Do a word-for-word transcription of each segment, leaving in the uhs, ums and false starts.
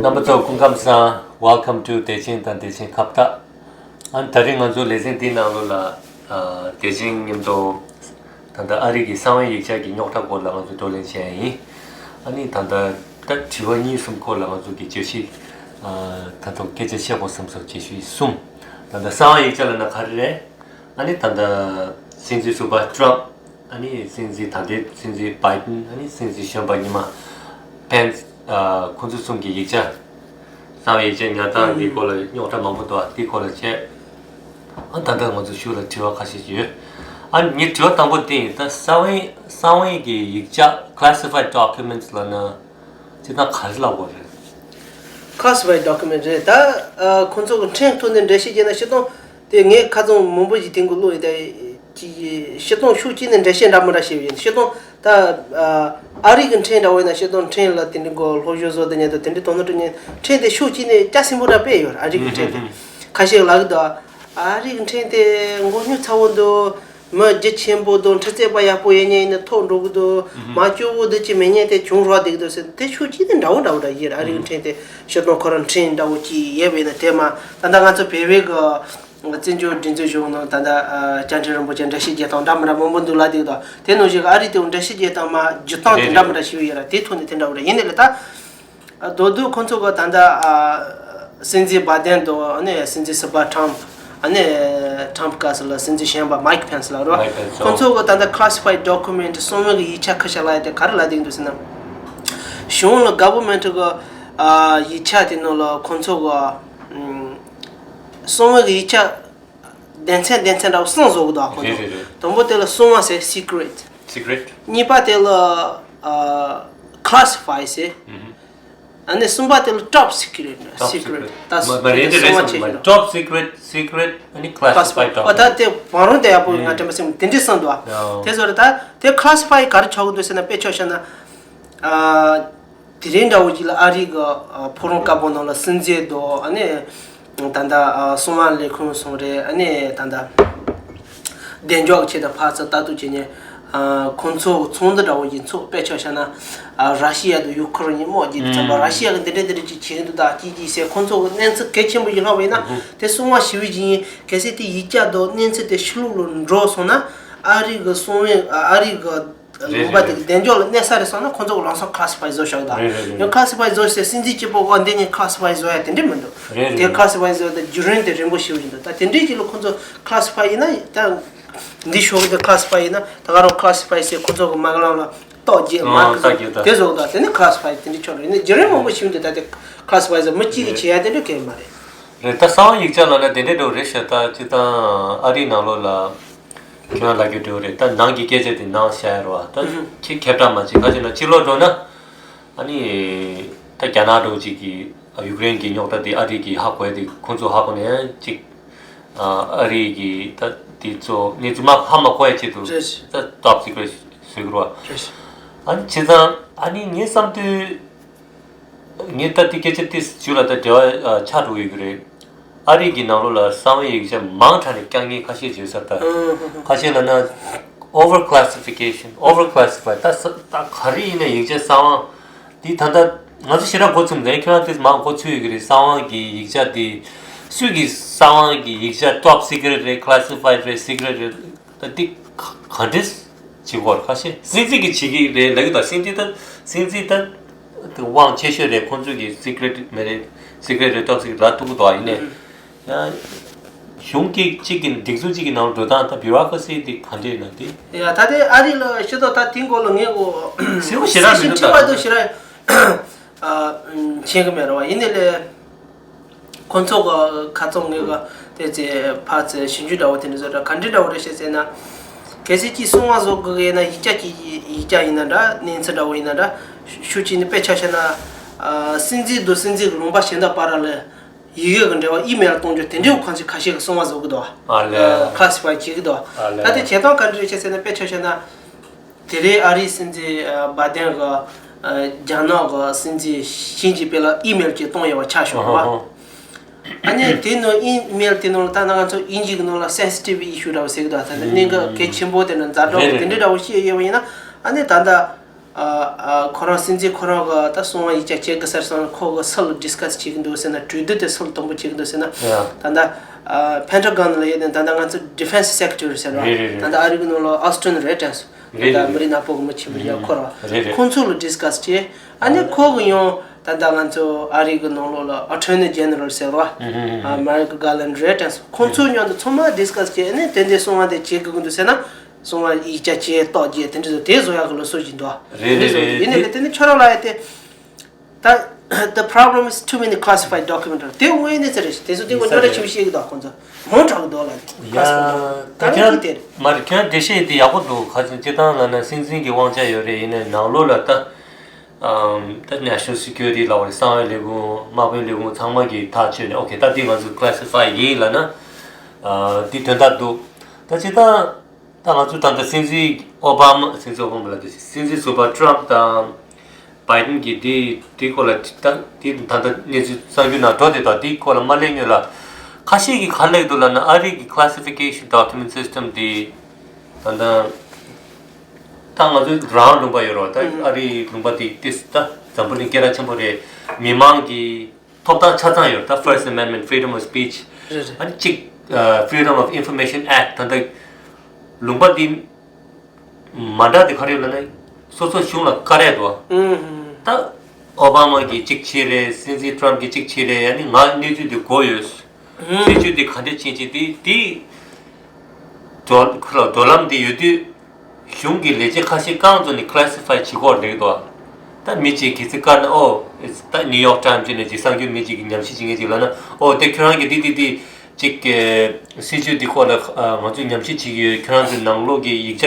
རྣམ་པ་ཚོ་སྐུ་ཁམས་བཟང་། Welcome to བདེ་ཆེན་དང་བདེ་ཆེན་ཁ་བརྡ། ཨ་ནི་ད་རིང་ང་ཚོ་ལེ་ཚན་འདིའི་ནང་ལོགས་ལ་ཨ་བདེ་ཆེན་མཉམ་དུ་ད་ལྟ་ཨ་རི་གི་གསང་བའི་ཡིག་ཆ་གི་རྙོག་དྲ་སྐོར་ལ་ང་ཚོ་བགྲོ་གླེང་བྱས་ཡིན། ཨ་ནི་ད་ལྟ་ད་དྲི་བ་གཉིས་གསུམ་སྐོར་ལ་ང་ཚོ་གི་བརྗོད་གཞི་ཨ་ད་དུང་སྐད་ཆ་བཤད་དགོས་བསམ་སོང་། བརྗོད་གཞི་གསུམ། ད་ལྟ་གསང་བའི་ཡིག་ཆ་ལབ་ན་ག་རེ་རེད། ཨ་ནི་ད་ལྟ་སྲིད་འཛིན་ཟུར་པ་ཊྲམ། ཨ་ནི་སྲིད་འཛིན་ད་ལྟའི་སྲིད་འཛིན་བྷའི་ཏིན། ཨ་ནི་སྲིད་འཛིན་གཞོན་པ་ཉི་མ་ཕེན་སི། ཨ་ཁོང་ཚོ་གསུམ་གྱི་ཡིག་ཆ། གསང་བའི་ཡིག་ཆ་ཉར་སྟངས་འདིའི་སྐོར་ལ་རྙོག་དྲ་མང་པོ་འདུག། ཨ་འདིའི་སྐོར་ལ་བྱས། ཨ་ད་ལྟ་ང་ཚོ་ཤུགས་ལ་དྲི་བ་ཁ་ཤས་ཤིག་ཡོད། ཨ་ངའི་དྲི་བ་དང་པོ་དེ་ཡིན། ད་གསང་བའི་གསང་བའི་གི་ཡིག་ཆ། Classified documents ལབ་ན་སྤྱིར་བཏང་ག་རེ་ལབ་དགོས་རེད། Classified document རེད། ད་ཨ་ཁོང་ཚོ་གི་ཕྲན་ཐོག་ནས་འགྲེལ་བཤད་བྱས་ན་སྤྱིར་བཏང་དེ་ངས་ཁ་རྩང་མང་པོ་ཞིག་དེང་གི་བློ་ཡིན། ད་ཅི་སྤྱིར་བཏང་ཤུགས་གཅིག་ནས་འགྲེལ་བཤད་འདྲ་མི་འདྲ་བྱས་པ་ཡིན། སྤྱིར་བཏང་ད་ཨ་རི་གི་ཕྲན་འདྲ་བོ་ཡིན་ན་སྤྱིར་བཏང་ཕྲན་ལ་དེ་འདྲའི་གོ་སློབ་སྦྱོང་བཟོ་དེ་ཉན་དུ་དེ་འདྲའི་དོ་སྣང་སྤྲོད་མཁན་ཕྲན་དེ་ཤུགས་གཅིག་ནས་རྒྱ་ཆེན་པོ་འདྲ་དཔེ་ཡོད། ཨ་རི་གི་ཕྲན་དེ་ཁ་ཤས་ལབ་གི་འདུག། ཨ་རི་གི་ཕྲན་དེ་མགོ་རྙོག་ཚ་བོ་འདུག། མི་རྒྱ་ཆེན་པོ་དང་འཕྲུལ་རྩལ་པ་ཡག་པོ་ཡོད་མཁན་ཡིན་ན་ཐོབ་འགྲོ་གི་འདུག། མ་སྐྱོ་བོ་འདི་ཅི་མེད་མཁན་དེ་བྱུང་རོགས་བསྡད་ཀྱི་འདུག་ཟེར། དེ་ཤུགས་གཅིག་དེ་འདྲ་བོ་འདྲ་བོ་འདྲ་ཡིན། ཨ་རི་གི་ཕྲན་དེ་ཤི་སྟོང་ཁོ་རང་ཕྲན་འདྲ་བོ་ཅིག་ཡོད་པ་ཡིན་ན། དེ་མ་ད་ལྟ་ང་ཚོ་བོད་པའི་གི་བཙན་བྱོལ་སྒྲིག་འཛུགས་གཞུང་ནང་ད་ལྟ་བཅའ་ཁྲིམས་རིན་པོ་ཆེ་འགྲེལ་བཤད་རྒྱག་སྟངས་འདྲ་མི་འདྲ་མང་པོ་འདུག་ལབ་བསྡད་ཀྱི་འདུག། དེ་ནང་བཞིན་གི་ཨ་རི་དེ་འགྲེལ་བཤད་རྒྱག་སྟངས་མ་འཇུག་སྟངས་དེ་འདྲ་མི་འདྲ་ཞིག་ཡོད་ར། དེ་ཐོག་ནས་དེ་འདྲ་བོ་ར་ཡིན་ནའི་ལ་ད། མདོར་བསྡུས་ཁོང་ཚོ་གི་ད་ལྟ་ཨ་སྲིད་འཛིན་བྷའི་ཏིན་དང་ཨ་ནི་སྲིད་འཛིན་ཟུར་པ་ཊྲམ། ཨ་ནི་ཊྲམ་སྐབས་སུ་ལ་སྲིད་འཛིན་གཞོན་པ་མའིག་ཕེན་སི་ལབ་རེད་བ། མའིག་ཕེན་སི། ཁོང་ཚོ་གི་ད་ལྟ་classified document གསང་བའི་གི་ཡིག་ཆ་ཁ་ཤས་ལབ་ཡ་དེ་ག་རེ་ལབ་བསྡད་འདུག་ཟེར་ན། གཞུང་ལ་government གི་ཨ་ཡིག་ཆ་དེ་ནང་ལ་ཁོང་ཚོ་གི་ཨ་གསང་བའི་གི་ཡིག་ཆ་སྡེ་ཚན་སྡེ་ཚན་འདྲ་བོ་གསུམ་བཟོ་གི་འདུག་ཁོང་ཚོ། རེད་རེད་རེད། དང་པོ་དེ་ལ་གསང་བ་ཟེར། Secret། Secret། གཉིས་པ་དེ་ལ་ཨ་classify ཟེར། ཨ་ནི་གསུམ་པ་དེ་ལ་top secret། Top secret secret། ད་མ་མ་རེད་དེ་རེད་གསུམ་པ་ཆེ་ཤོས། Top secret, secret ཨ་ནི་classified classified། ཨོ་ད་document། དེ་བང་རིམ་དེ་ཡག་པོ་ང་དྲན་པ་སེམས་དེ་འདྲས་གསུམ་འདུག། ཡ། དེ་བཟོ་རེད། ད་དེ་classify ག་རེ་ཆགས་ཀྱི་འདུག་ཟེར་ན། དཔེ་ཆ་བཞག་ན་ཨ། དེ་རིང་འདྲ་བོ་ཅིག་ལ་ཨ་རི་གི་ཨ་ཕོ་བྲང་དཀར་པོ་ནང་ལ་སྲིད་འཛིན་དང་། ཨ་ནི་ད་ལྟ་ཨ་གསང་བ་ལས་ཁུངས་སོང་རེད། ཨ་ནི་ད་ལྟ་བདེ་འཇགས་ཀྱི་ཆེད་དུ་ཕར་ཚུར་ལྟ་རྟོག་བྱེད་མཁན་ཨ་ཁོང་ཚོ་ཚོགས་འདུ་འདྲ་བོ་ཅིག་ཚོགས། དཔེ་ཆ་བཞག་ན་ཨ་ར་ཤི་ཡ་དང་ཡུ་ཁུ་རེན་གཉིས་དམག་རྒྱག་དུས་ཙམ་པ། ཨུམ། ར་ཤི་ཡ་གི་འདི་འདྲ་འདི་འདྲ་ཅིག་བྱེད་ཀྱི་འདུག་ད་ཅི་ཅི་ཟེར་ཁོང་ཚོ་གི་གནས་ཚུལ་གལ་ཆེན་པོ་ཞིག་ལྷག་པ་ཡིན་ན། ཨུ་ཧུ། དེ་གསང་བ་ཞེ་པོ་ཅིག་ཡིན། གལ་སྲིད་དེ་ཡིག་ཆ་དང་གནས་ཚུལ་དེ་ཕྱི་ལོགས་ལ་འགྲོ་སོང་ན། ཨ་རི་གི་གསང་བའི་ཨ་རི་གི་རེད་ལུང་པ་རེད་དེ་རེད། གདན་འཇོག་ལ་གནས་ས་རེད་སོང་ན། ཁོང་ཚོ་གི་ལམ་སང་classify བཟོ་བཞག་ད། རེད་རེད་རེད། ཡང་classify བཟོ་ཟེར་སྲིད་འཛིན་གཅིག་པོ་གོ་འདི་ནས་classify བཟོ་ཡ་དེ་འདྲ་མི་འདུག། རེད་རེད། དེ་classify བཟོ་དེ་བརྒྱུད་རིམ་དེ་རིང་པོ་ཞེ་པོ་ཅིག་འདུག། ད་དེ་འདྲའི་ཅིག་ལ་ཁོང་ཚོ་classify ཡིན་ན། ད་འདི་ཤོག་དེ་classify ཡིན་ན། ད་ག་རང་classify ཟེར་ཁོང་ཚོ་གི་མ་གི་ལམ་ལ་རྟགས་བརྒྱད། ཨོ་མར་ཀི་རྟགས་བརྒྱད་ད། དེ་བཟོ་ད། དེ་ནི་classify དེ་འདྲའི་ཆོག་རེད། ཡིན་ན་བརྒྱུད་རིམ་མང་པོ་ཞེ་པོ་འདུག། ད་དེ་classify ཟེར་མི་གཅིག་གིས་བྱེད་ཡ་དེ་འདྲ་གང་ཡང་མ་རེད། རེད། ད་གསང་བ་ཡིག་ཆ་ལབ་ན་དེ་འདྲའི་འགྲོ་རེད་ཤག། ད་སྤྱིར་བཏང་ཨ་རིའི་ནང་ལོགས་ལ་ཁྱོད་རང་ལབ་རྒྱུ་འདྲ་བོ་རེད། ད་ནང་གི་སྐད་ཆ་དེ་ནང་བཤད་ཡ་རེད་བ། ད་ཨུ་ཧུ། ཁྱེད་ཁྱབ་བསྒྲགས་མ་བྱེད། ག་ཅི་ན་ཕྱི་ལོགས་འགྲོ་ན་ཨ་ནི་ད་རྒྱ་ནག་འདྲ་བོ་ཅིག་གིས་ཡུཀ་རེན་གྱི་རྙོག་དྲ་དེ་ཨ་རི་གིས་ཧ་གོ་ཡ་དེ། ཁོང་ཚོ་ཧ་གོ་ནས་ཅིག་ཨ་རི་གིས་ད་དེ་ཚོ་གནས་ཚུལ་མ་ཧ་མ་གོ་ཡ་ཆེད་དུ། རེད། ད་top secret བཟོས་ཀྱི་རེད་བ། རེད། ཨ་ནི་བྱས་ཙང་ཨ་ནི་ངས་བསམ་དུས། ངས་ད་དེ་སྐད་ཆ་དེ་ཞུ་ལ་ད་འབྲེལ་བ་ཨ་ཆགས་འགྲོ་ཡོད་ཀྱི་རེད། ཨ་རི་གི་ནང་ལོགས་ལ་གསང་བའི་ཡིག་ཆ་མང་དྲགས་ནས་བཀྱག་མཁན་ཁ་ཤས་ཡོད་ས་རེད་ད། ཨ་ཧ་ཧ། ཁ་ཤས་ལབ་ན་over classification, over classified། ད་ས་ད་ག་རེ་ཡིན་ན་ཡིག་ཆ་གསང་བ་འདི་ད་ལྟ་ང་ཚོ་ཞེ་དྲག་མགོ་ཚོས་མ་རེད། ཁྱོད་རང་དེ་མང་མགོ་ཚོས་ཡོད་ཀྱི་རེད། གསང་བ་གི་ཡིག་ཆ་དེ་སུས་ཀྱི་གསང་བ་གི་ཡིག་ཆ་top secret རེད། classified རེད། secret རེད། ད་འདི་ག་ག་འདྲས་བྱེད་དགོས་རེད། ཁ་ཤས་སྲིད་འཛིན་གྱིས་བྱེད་ཀྱི་རེད་ལབ་ཀྱི་འདུག། སྲིད་འཛིན་ད་སྲིད་འཛིན་ད་དབང་ཆེ་ཤོས་རེད། ཁོང་ཚོས་ཀྱི་secret མ་རེད། secret རེད། top secret ལབ་ཐུབ་ཀྱི་འདུག། ཡིན་ནའི་ཡང་གཞུང་གཅིག་གཅིག་གི་སྒྲིག་འཛུགས་གཅིག་གི་ནང་འགྲོ་སྟངས་ད་bureaucracy འདི་ག་འདྲས་ན་འདི། ཡ་ད་དེ་ཨ་རི་ལ་ཤི་ཏོ་ད་དེ་སྐོར་ལ་ངས་གོ་སེམས་ཞེ་དྲག་མི་འདུག་ད། ཁྲི་པ་དུ་ཞེ་དྲག་ཨ་མཁྱེན་གི་མེད་རེད་བ། ཡིན་ནའི་ལས། ཁོང་ཚོ་གི་ཁ་ཚོན་ངོས་ཀྱི་དེ་ཚེ་ཕར་ཚེ་ཞིབ་འཇུག་འདྲ་བོ་དེ་འདྲ་བཟོ་འདྲ་ག་འདྲ་འདྲ་བོ་རེད་ཤག་ཟེར་ན། གལ་སྲིད་ཀྱིས་གསང་བ་བཟོ་དགོས་ཀྱི་ཡིན་ན། ཡིག་ཆ་གི་ཡིག་ཆ་ཡིན་ན་འདྲ། གནས་ཚུལ་འདྲ་བོ་ཡིན་ན་འདྲ། ཤུགས་ཆེ་ནས་དཔེ་ཆ་བཞག་ན། ཨ་སྲིད་འཛིན་དང་སྲིད་འཛིན་གྱི་ལུང་པ་གཞན་དག་བར་ལ་ཡི་གེ་གི་འབྲེལ་བ་ཨི་མེལ་གཏོང་རྒྱུ་དེ་འདྲའི་ཁོང་ཚོས་ཁ་ཤས་ཀྱིས་གསང་བ་བཟོ་གི་འདུག། ཨ་ལས། ཨ་ཁ་སི་ཕའི་བྱེད་ཀྱི་འདུག། ཨ་ལས། ད་དེ་བྱེད་སྟངས་ག་འདྲ་རེད་ཤག་ཟེར་ན། དཔེ་ཆ་བཞག་ན། དེ་རིང་ཨ་རིའི་སྲིད་འཛིན་ཨ་བྷའི་ཏན་གྱིས་ཨ་རྒྱ་ནག་གི་སྲིད་འཛིན་ཞི་ཅིན་ཕིང་ལ་ཨི་མེལ་ཅིག་གཏོང་ཡོད་པ་ཆ་བཞག་པ། ཨ་ནི་དེ་ནང་ཨི་མེལ་དེ་ནང་ལ་ད་ང་ཚོ་དབྱིན་ཇི་གི་ནང་ལ་sensitive issue འདྲ་བོ་ཟེར་གི་འདུག། ད་ནི་གནད་འགག་གལ་ཆེན་པོ་དེ་འདྲ་ཛ་དྲག་པོ་དེ་འདྲ་འདྲ་བོ་བཤད་ཡོད་པ་ཡིན་ན། ཨ་ནི་ད་ལྟ་ ཨ་ཨ་ཁོ་རང་སྲིད་འཛིན་ཁོ་རང་གི་ད་གསང་བ་ཡིག་ཆ་བྱེད་དགོས་ཟེར་སོང་ན་ཁོ་གི་སུ་ལ་ཌིས་ཀ་སི་བྱེད་ཀྱི་འདུག་ཟེར་ན། གྲོས་བསྡུར་དེ་སུ་ལ་དང་པོ་བྱེད་ཀྱི་འདུག་ཟེར་ན། ད་ལྟ་ཨ་པེན་ཊ་གོན་ལ་ཡོད་ནས་ད་ལྟ་ང་ཚོ་ཌི་ཕེན་སི་སེ་ཀི་ཊ་རི་ཟེར་བ། རེད་རེད་རེད། ད་ལྟ་ཨ་རི་གི་ནང་ལ་ཨོ་སི་ཊིན་རེད་དྲན་སོང་། རེད་ད་ལྟ་རེད་མི་རིགས་ནག་པོ་གི་མི་ཆེན་པོ་ཡ་ཁོ་ར་རེད་རེད། ཁོང་ཚོ་ལ་ཌིས་ཀ་སི་བྱེད། ཨ་ནི་ཁོ་གི་ཡང་ད་ལྟ་ང་ཚོ་ཨ་རི་གི་ནང་ལོགས་ལ་ཨ་ཊོར་ནི་ཇེ་ནེ་རལ་ཟེར་བ། ཨ་མེ་རི་ཀ་གྷར་ལེན་ཌི་རེད་དྲན་སོང་། ཁོང་ཚོ་མཉམ་དུ་ཚང་མ་ཌིས་ཀ་སི་བྱེད། ཨ་ནི་དེ་འདྲའི་གསང་བ་དེ་བྱེད་དགོས་ཀྱི་འདུག་ཟེར་ན། གསང་བ་ཡིག་ཆ་བྱེད་རྟོག་བྱེད་དེ་འདྲ་ཚོ་དེ་བཟོ་ཡག་གི་སློབ་གསོ་ཞིག་འདུག་རེད་རེད་རེད། དེ་འདྲ་ཡིན་ནའི་དེ་ནི་ཁྱོད་རང་ལ་ཡ་དེ། ད་the problem is too many classified document དེ་དངོས་གནས་ཚེ་རེད། དེ་ཚོ་དེ་ངོ་ཉོ་ར་ཆེ་བ་ཤེས་ཀྱི་འདུག་ཁོང་ཚོ་མང་དྲགས་ཀྱི་འདུག་ལ། ཡ་classified document ད་ཁྱོད་དེ་མ་རེད། ཁྱོད་འགྲེལ་བཤད་དེ་ཡག་པོ་འདུག་ག་ཚོད་སྤྱིར་བཏང་ལབ་ན་སྲིད་འཛིན་གྱི་དབང་ཆ་ཡོད་རེད། ཡིན་ནའི་ནང་ལོགས་ལ་ད་ཨམ་ད་National Security ལབ་པ་རེད། གསང་བའི་ལས་ཁུངས་དམག་དཔོན་ལས་ཁུངས་ཚང་མ་གི་ཐག་གཅོད་ནས་ཨོ་ཁེ་ད་འདི་ང་ཚོ་classified ཡིན་ལབ་ན་ཨ་འདི་དོན་དག་འདུག་ད་སྤྱིར་བཏང་ད་ང་ཚོ་ད་ལྟ་སྲིད་འཛིན་ཨོ་བྷ་མ། སྲིད་འཛིན་ཨོ་བྷ་མ་ལབ་དུས་སྲིད་འཛིན་ཟུར་པ་ཊམ་དང་བྷའི་ཌེན་གྱིས་འདི་འདི་སྐོར་ལ་ད་འདི་ད་ལྟ་གནས་ཚུལ་གསར་འགྱུར་ནང་འགྲོ་བསྡད་དང་། འདིའི་སྐོར་ལ་མ་གླེང་སྔོན་ལ་ཁ་ཤས་ཀྱིས་ག་རེ་ལབ་འདུག་ལབ་ན། ཨ་རི་གི་classification document system འདི་ད་ལྟ་ད་ང་ཚོ་རང་ལུང་པ་ཡོད་རེད་པ། ད་ཨ་རིའི་ལུང་པ་འདི་ཏིས་ད་འཛམ་བུ་གླིང་སྐད་གྲགས་ཆེན་པོ་རེད། མི་མང་གི་ཐོབ་ཐང་ཆ་ཚང་ཡོད། ད་First Amendment, freedom of speech རེད་རེད། ཨ་ནི་གཅིག་ཨ་Freedom of Information Act ད་ལྟ་ལུང་པ་འདི་མ་འདྲ་དེ་ག་རེ་ཡོད་ལབ་ན། སོ་སོ་གཞུང་ལ་བཀའ་རེད་དོ། ཨུམ། ད་ཨོ་བྷ་མ་གིས་གཅིག་བྱས་རེད། སྲིད་འཛིན་ཊམ་གིས་གཅིག་བྱས་རེད། ཨ་ནི་ང་གནས་ཚུལ་འདི་གོ་ཡོད། ཨུམ། གནས་ཚུལ་འདི་ག་འདྲ་ཕྱིན་ཅི་དེ་དེ་འགྲོ་འགྲོ་ལམ་འདི་ཡོད་དུས། གཞུང་གི་ལས་བྱེད་ཁ་ཤས་རྐང་བཙུགས་ནས་classified བྱེད་དགོས་རེད་འདུག་ད་མི་གཅིག་གིས་ཚིག་བཀར་ན། ཨོ་ད་New York Times བྱས་ནས་ཅིག་གསར་འགྱུར་མི་གཅིག་གིས་ཉམས་ཞིབ་བྱེད་མཁན་ཅིག་ལབ་ན། ཨོ་དེ་ཁྱོད་རང་གིས་འདི་འདི་འདི་ཅིག་གི་སྲིད་བྱུས་འདི་སྐོར་ལ་ང་ཚོས་ཉམས་ཞིབ་བྱེད་ཀྱི་ཡོད། ཁྱོད་རང་ཚོའི་ནང་ལོགས་ཀྱི་ཡིག་ཆ་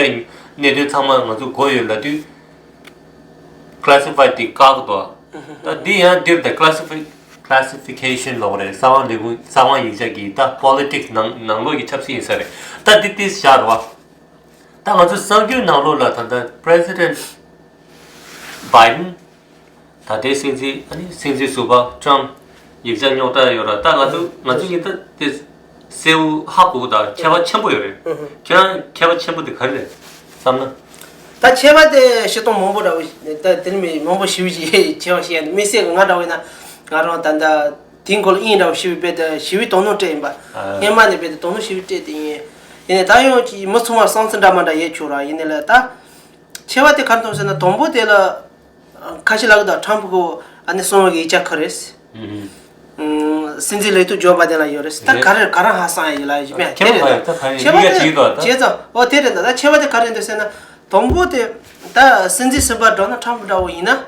གནད་དོན་ཚང་མ་ང་ཚོ་གོ་ཡོད་ལབ་དུས། classified དེ་བཀག་འདུག་ད་འདི་ཡང་འདིར་ད་classified classification ལབ་རེད། གསང་བ་ལས་ཁུངས་གསང་བ་ཡིག་ཆ་གི་ད་politics ནང་ནང་ལོགས་ཀྱི་ཆབ་སྲིད་ཡིན་ས་རེད། ད་འདི་ཏིས་བཞག་རོགས། ད་ང་ཚོ་གསར་འགྱུར་ནང་ལོགས་ལ་ད་ལྟ་President Biden ད་ལྟའི་སྲིད་འཛིན། ཨ་ནི་སྲིད་འཛིན་ཟུར་པ་ཊམ་ཡིག་ཆ་རྙོག་དྲ་ཡོད་ར། ད་ང་ཚོ་ང་ཚོ་གཉིས་ད་དེ་གསལ་བོ་ཧ་གོ་གི། ད་ཁྱད་པར་ཆེན་པོ་ཡོད་རེད། ཁྱེད་རང་ཁྱད་པར་ཆེན་པོ་དེ་ག་རེ་རེད་བསམ་ན། ད་ཁྱད་པར་དེ་བཤད་སྟངས་མང་པོ་འདྲ་བོ་ད་དེ་ནི་མི་མང་པོ་ཞིབ་ཅིག་ཁྱད་པར་བཤད་ཡ་འདུག་དམིགས་བསལ་གྱི་ང་འདྲ་བོ་ཡིན་ན་ང་རང་ད་ལྟ་དེའི་སྐོར་ལ་དབྱིངས་འདྲ་བོ་ཞིབ་དཔེ་དེ་ཞིབ་དོ་སྣང་སྤྲད་ཡིན་པ། ཨ། སྔོན་མ་ནས་དཔེ་དེ་དོ་སྣང་ཞིབ་སྤྲད་དེ་ཡིན། ཡིན་ནའི་ད་ཡང་ཅིག་མི་ཚང་མ་བསམ་ཚུལ་འདྲ་མ་འདྲ་ཡོད་ཆོག་ར། ཡིན་ནའི་ལ་ད་ཁྱད་པར་དེ་ག་རེ་མཐོང་ཟེར་ན། དང་པོ་དེ་ལ་ཁ་ཤས་ལབ་གི་འདུག་ཊམ་གི་ཨ་ནི་གསང་བའི་ཡིག་ཆ་ག་རེ་རེད། ཨུམ། སྲིད་འཛིན་ལས་ཐོག་ཇོ་བྷའི་ཌེན་ལ་ཡོད་རེད། ད་རེད། ག་རེ་ག་རང་ཧ་སང་ཡ་ཡིན་ལ་ཡིན་མེད་ཁྱད་པར་དེ་རེད། ད་ག་རེ་ཁྱད་པར་གཉིས་ཀ་དེ་གཅིག་འདུག་ད། བྱས་ཙང་ཨོ་དེ་རེད་འདུག་ད་ཁྱད་པར་དེ་ག་རེ་འདུག་ཟེར་ན། དང་པོ་དེ་ད་སྲིད་འཛིན་ཟུར་པ་ཌོ་ནལ་ཊམ་འདྲ་བོ་ཡིན་ན།